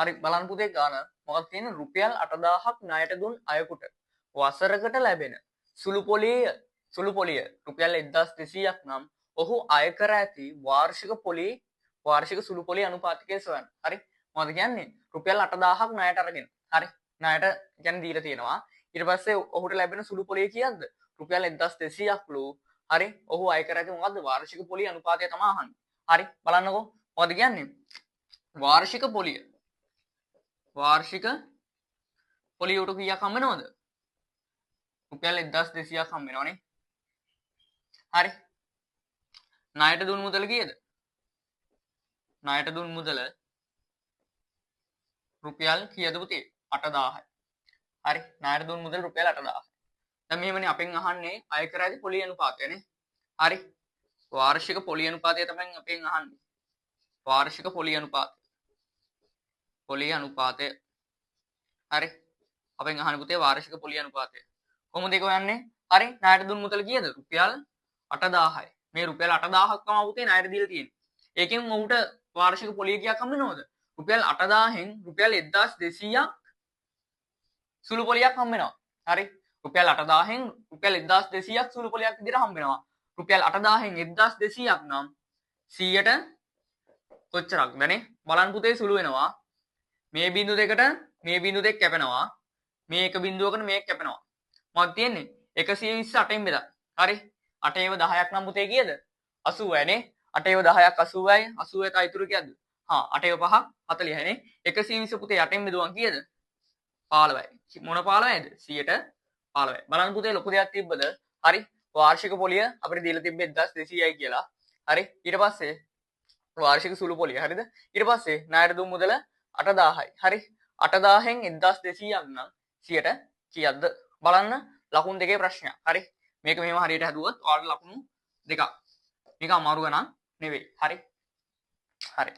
හරි බලන්න පුතේ ගාන මොකක්ද තියෙන්නේ? රුපියල් 8000ක් ණයට දුන් අයෙකුට වසරකට ලැබෙන සුළු පොලිය රුපියල් 1200ක් නම් ඔහු අය කර ඇති වාර්ෂික පොලිය වාර්ෂික සුළු පොලිය අනුපාතිකය සොයන්න. හරි මොකද කියන්නේ? රුපියල් 8000ක් ණයට අරගෙන, හරි ණයට කියන්නේ දීලා තියෙනවා. ඊට පස්සේ ඔහුට ලැබෙන සුළු පොලිය කීයක්ද? රුපියල් 1200ක් ලු. හරි ඔහු අය කර ඇති මොකද්ද? වාර්ෂික පොලිය අනුපාතය තමයි අහන්නේ. හරි බලන්නකෝ මොකද කියන්නේ? වාර්ෂික පොලිය වාර්ෂික පොලිය උට කීයක් හම්බ වෙනවද? රුපියල් 1200ක් හම්බ වෙනවනේ. හරි ණයට දුන් මුදල කීයද? ණයට දුන් මුදල රුපියල් කීයද පුතේ? 8000යි. හරි ණයට දුන් මුදල රුපියල් 8000යි. දැන් මෙහෙමනේ අපෙන් අහන්නේ අය කර ඇති පොලිය අනුපාතය නේ. හරි වාර්ෂික පොලිය අනුපාතය තමයි අපෙන් අහන්නේ. වාර්ෂික පොලිය අනුපාතය. පොලිය අනුපාතය. හරි අපෙන් අහන්නේ පුතේ වාර්ෂික පොලිය අනුපාතය. කොහොමද ඒක හොයන්නේ? හරි ණයට දුන් මුදල කීයද? රුපියල් 8000යි. මේ රුපියල් 8000ක් තමයි පුතේ ණයට දීලා තියෙන්නේ. ඒකෙන් ඔහුට වාර්ෂික පොලිය කීයක් හම්බ වෙනවද? රුපියල් 8000න් රුපියල් 1200ක් සුළු පොලියක් හම්බ වෙනවා. හරි රුපියල් 8000න් රුපියල් 1200ක් සුළු පොලියක් විදිහට හම්බ වෙනවා. රුපියල් 8000න් 1200ක් නම් 100ට කොච්චරක්ද නේ? බලන්න පුතේ සුළු වෙනවා. මේ බිංදු දෙකට මේ බිංදු දෙක කැපෙනවා. මේ එක බිංදුවකට මේක කැපෙනවා. මොකක්ද තියෙන්නේ? 128න් බෙදා. හරි 8 10ක් නම් පුතේ කීයද? 80යි නේ. 8 10ක් 80යි. 80 තව ඉතුරු කීයද? හා 8 5ක් 40යි නේ. 120 පුතේ 8න් බෙදුවම කීයද? 15යි. මොන 15යිද? 115යි. බලන්න පුතේ ලොකු දෙයක් තිබ්බද? හරි වාර්ෂික පොලිය අපිට දීලා තිබ්බේ 1200යි කියලා. හරි ඊට පස්සේ වාර්ෂික සුළු පොලිය. හරිද? ඊට පස්සේ ණයට දුන් මුදල 8000යි. හරි 8000න් 1200ක් නම් 100ට කීයක්ද? බලන්න ලකුණු දෙකේ ප්‍රශ්නයක්. හරි මේක මෙහෙම හරියට හැදුවොත් ඔයාලට ලකුණු දෙකක්. මේක අමාරු ගණන් නෙවෙයි. හරි හරි.